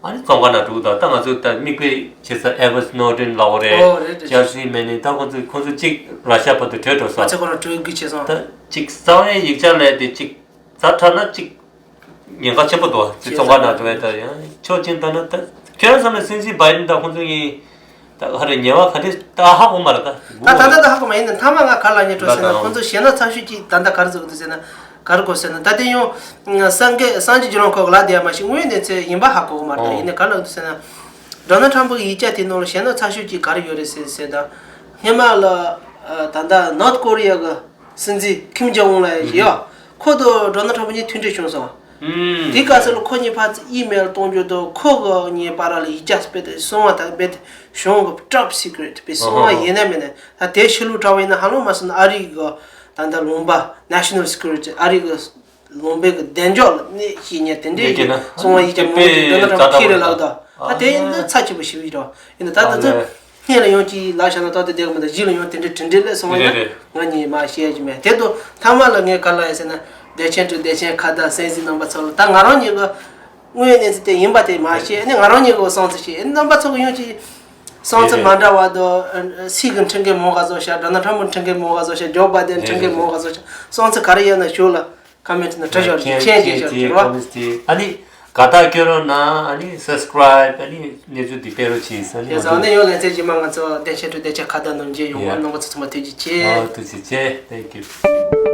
ཨ་ནི་བཙོན་ཁང་ནང་འགྲོ་གི་འདུག་ད་ང་ཚོ་ད་མིག་དཔེ་བྱེད་ས་Edward Snowden ལབ་པ་རེད། ཨོ་རེད་རེད། ཇོརྗ་སི་མེ་ནི་ད་ཁོང་ཚོ་ཁོང་ཚོ་གཅིག་ར་ཤ་བར་དུ་བྲོས་འགྲོ་ས། ང་ཚོ་ཁོ་རང་བྲོས་དགོས་བྱས་སོང་། ད་གཅིག་གསང་བའི་ཡིག་ཆ་ལས་དེ་གཅིག་ཛ་དྲག་ན་གཅིག་ཉེན་ཁ་ཆེན་པོ་འདུག་ཅིག་བཙོན་ཁང་ནང་འགྲོ་ཡ་ད་ཡང་ཕྱོགས་གཅིག་ལྟ་ན་ད་ཁྱོད་རང་བསམ་ན་སྲིད་འཛིན་བྷའི་ཌེན་དང་ཁོང་ཚོ་གཉིས་ད་ཧ་རེ་ཉེ་བ་ག་འདྲས་ད་ཧ་གོ་མ་རེད་ད། ད་ད་ལྟ་ད་ཧ་གོ་མ་ཡིན་ནི་མཐའ་མ་ང་ག་ལ་ཉེ་འགྲོ་ཟེར་ན་ཁོང་ཚོ་གཞན་ན་ཚ་ཤོས་ཀྱིས་ད་ལྟ་ག་རེ་བཟོ་གི་འདུག་ཟེར་ན་ག་རེ་གོ་ཟེར་ན་ད་དེ་ཡང་སངས་རྒྱས་སངས་རྒྱས་བྱུང་ཁོག་ལ་དེ་ཡ་མ་ཤི་དངོས་གནས་ཚེ་ཡིན་པ་ཧ་གོ་གི་མ་རེད། ད་ཡིན་ནི་ག་ལ་འདུག་ཟེར་ན་ཌོ་ནལ་ཊམ་ཕུ་གི་ཡིག་ཆ་དེ་ནང་ལ་གཞན་ན་ཚ་ཤོས་ཀྱིས་ག་རེ་ཡོད་རེད་ཟེར་ཟེར་ད་སྔོན་མ་ལ་ད་ལྟ་ནོར་ཐ་ཀོ་རི་ཡ་གི་སྲིད་འཛིན་ཁིམ་ཇོང་ཨུན་ལབ་ཡ་ཞིག་ཡོད། ཁོ་དང་ཌོ་ནལ་ཊམ་ཕུ་གཉིས་མཐུན་འབྲེལ་བྱུང་སོང་། དེའི་སྐབས་སུ་ལ་ཁོ་གཉིས་ཕར་ཚུར་ཨི་མེལ་གཏོང་རྒྱུ་དང་ཁོ་གཉིས་བར་ལ་ཡིག་ཆ་སྤེལ་ཏེ་སོང་བ་དང་རྦད་དེ་གཞུང་གི་top secret དཔེ་སོང་བ་ཡིན་ན་མིན་ན་ད་དེ་ཕྱི་ལུགས་དྲག་པོ་ཡིན་ན་ཧ་ལམ་མ་སོང་ན་ཨ་རི་གི་ད་ལྟ་ལུང་པ་national security ཨ་རི་གི་ལུང་པའི་གི་བདེ་འཇགས་ལ་གནོད་བྱེད་མཁན་དེ་འདྲའི་གི་སོང་བ་ཡིག་ཆ་མང་པོ་ཅིག་ཌོ་ནལ་ཊམ་ཕུ་ཁྱེར་རེད་ལབ་ད། ད་དེ་ཡིན་ན་ཚ་ཆེ་པོ་ཞིག་ཡིན་རོགས་ཡིན་ན་ད་ད་ཚོ། སྔོན་ལ་ཡང་ཅིག་ལབ་བཞག་ན་ཏག་ཏག་བསྡད་ཀྱི་མི་འདུག་གཞི་ལ་ཡང་དེ་འདྲའི་གྲུབ་འབྲས་སླེབས་སོང་བ་ཡིན་ན། རེད་རེད། ང་གཉིས་མར་བཤད་ཀྱི་མེད། དེ་དང་མཐའ་མ་ལ་ངས་ག་ལབ་ཡིན་ཟེར་ན། བདེ་ཆེན་གྲུབ། བདེ་ཆེན་ཁ་བརྡ། སེམས་གཟིགས་རྣམ་པ་ཚོ་ལ། ད་ང་རང་ཉིད་ཀྱི་དངོས་ཡོད་གནས་ཚུལ་དེ་ཡིན་པ་དེ་མར་བཤད། ཨ་ནི་ང་རང་ཉིད་ཀྱི་བསམ་ཚུལ་བཤད། ཨ་ནི་རྣམ་པ་ཚོ་གི་ཡང་ཅིག་བསམ་ཚུལ་མ་འདྲ་བ་དང་། སྲིད་ཀྱི་འཕྲིན་སྐད་མང་ག་བཟོ་ཤག་སྒྲ་ནག་ཁྲ་མོ་འཕྲིན་སྐད་མང་ག་བཟོ་ཤག་ཇོ་བྷའི་ཌེན་འཕྲིན་སྐད་མང་ག་བཟོ་ཤག་བསམ་ཚུལ་ག་རེ་ཡོད་ན་ཞུ་ལ། ཀོ་མེན་ཊི་ནང་བྲིས་ཤོག་མཁྱེན་མཁྱེན་བརྗོད་ཤོག་ཟེར་བ། ཨ་ནི་དགའ་རྟགས་སྐྱོན་རོགས་གནང་། ཨ་ནི་སབ་སི་ཀ་རའིབ། ཨ་ནི་གནས་ཚུལ་འདི་སྤེལ་རོགས་གྱིས། ཨ་ནི་ཡ་ཟ་ནས་ཡོང་ལན་ཚད་རྗེས་མ་ང་ཚོ་བདེ་ཆེན་གྲུབ། བདེ་ཆེན་ཁ་བརྡ་ནང་མཇལ་ཡོང་བ། ཡ། རྣམ་པ་ཚོ་ཚང་མ་ཐུགས་རྗེ་ཆེ། ཨོ་ཐུགས་རྗེ་ཆེ། Thank you.